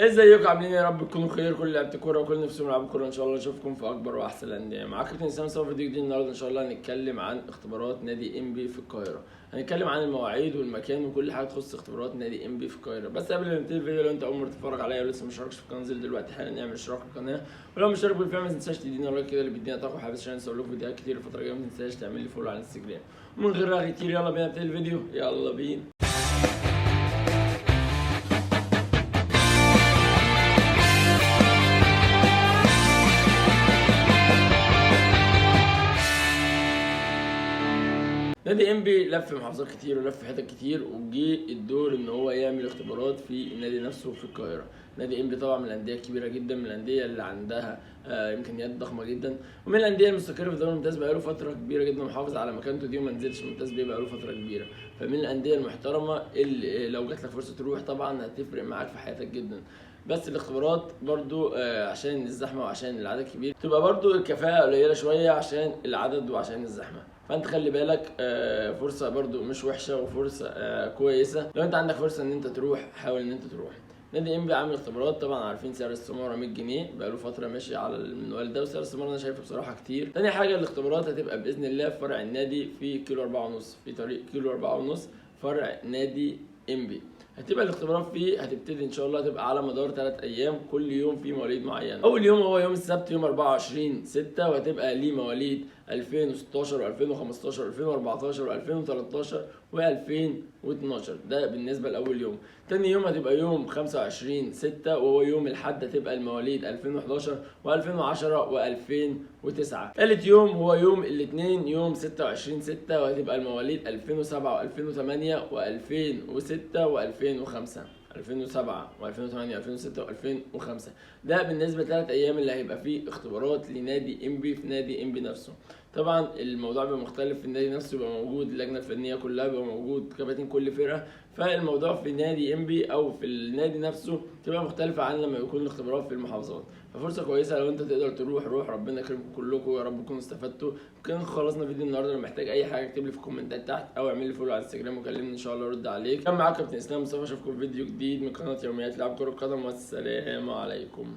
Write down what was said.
ازيكم عاملين؟ يا رب تكونوا بخير. كل لعيبة الكورة وكل نفسهم يلعبوا كورة، ان شاء الله اشوفكم في اكبر واحسن الاندية. معاكم كابتن اسلام مصطفى، فيديو جديد النهارده ان شاء الله هنتكلم عن اختبارات نادي انبي في القاهرة. هنتكلم عن المواعيد والمكان وكل حاجة تخص اختبارات نادي انبي في القاهرة. بس قبل ما نبتدي الفيديو، لو انت اول مرة تتفرج عليا ولسه ما اشتركتش في القناة، انزل دلوقتي حالا نعمل اشتراك في القناة، ولو مش اشترك بالفعل ما تنساش تدينا like كده اللي بيدينا طاقة وحافز عشان نصور لكم فيديوهات كتير الفترة الجاية. ما تنساش تعمل لي follow على الانستجرام. ومن غير رغي كتير يلا بينا نبتدي الفيديو، يلا بينا. نادي انبي لف محافظات كتير ولف حتت كتير، وجي الدور ان هو يعمل اختبارات في النادي نفسه في القاهرة. نادي انبي طبعا من الاندية الكبيرة جدا، من الاندية اللي عندها امكانيات ضخمة جدا، ومن الاندية المستقره في الدوري الممتاز بقاله فترة كبيرة جدا، محافظ على مكانته دي وما نزلش ممتاز بيه بقاله فترة كبيرة. فمن الاندية المحترمة اللي لو جات لك فرصة تروح طبعا هتفرق معاك في حياتك جدا. بس الاختبارات برضو عشان الزحمة وعشان العدد كبير تبقى برضو الكفاءة قليله شوية عشان العدد وعشان الزحمة. فانت خلي بالك، فرصة برضو مش وحشة وفرصه كويسة. لو انت عندك فرصة ان انت تروح حاول ان انت تروح. نادي انبي عامل اختبارات، طبعا عارفين سعر السماره 100 جنيه بقاله فترة ماشي على المنوال ده، وسعر السماره انا شايفه بصراحة كتير. تاني حاجة الاختبارات هتبقى باذن الله في فرع النادي في كيلو 4.5، في طريق كيلو 4.5 فرع نادي انبي. هتبقى الاختبارات فيه هتبتدي ان شاء الله، هتبقى على مدار 3 ايام، كل يوم فيه مواليد معينة. اول يوم هو يوم السبت يوم 24/6، وهتبقى ليه مواليد 2016 و2015 و2014 و2013 و2012، ده بالنسبة لاول يوم. تاني يوم هتبقى يوم 25/6 وهو يوم الاحد، هتبقى المواليد 2011 و2010 و2009. تالت يوم هو يوم الاثنين يوم 26/6، وهتبقى المواليد 2007 و2008 و2006 و2005، 2007 و2008 و2006 و2005. ده بالنسبة لثلاث ايام اللي هيبقى فيه اختبارات لنادي انبي في نادي انبي نفسه. طبعا الموضوع بيبقى مختلف في النادي نفسه، بيبقى موجود اللجنة الفنية كلها، بيبقى موجود كباتن كل فرقه، فالموضوع في نادي انبي او في النادي نفسه تبقى مختلفة عن لما يكون الاختبارات في المحافظات. ففرصه كويسة لو انت تقدر تروح روح، ربنا يكرمكم كلكم يا رب تكونوا استفدتوا. كان خلصنا فيديو النهارده، لو محتاج اي حاجة اكتب لي في الكومنتات تحت او اعمل لي follow على الانستجرام وكلمني ان شاء الله ارد عليك. كان معاك كابتن اسلام مصطفى، اشوفكم في فيديو جديد من قناة يوميات لعب كره القدم، والسلام عليكم.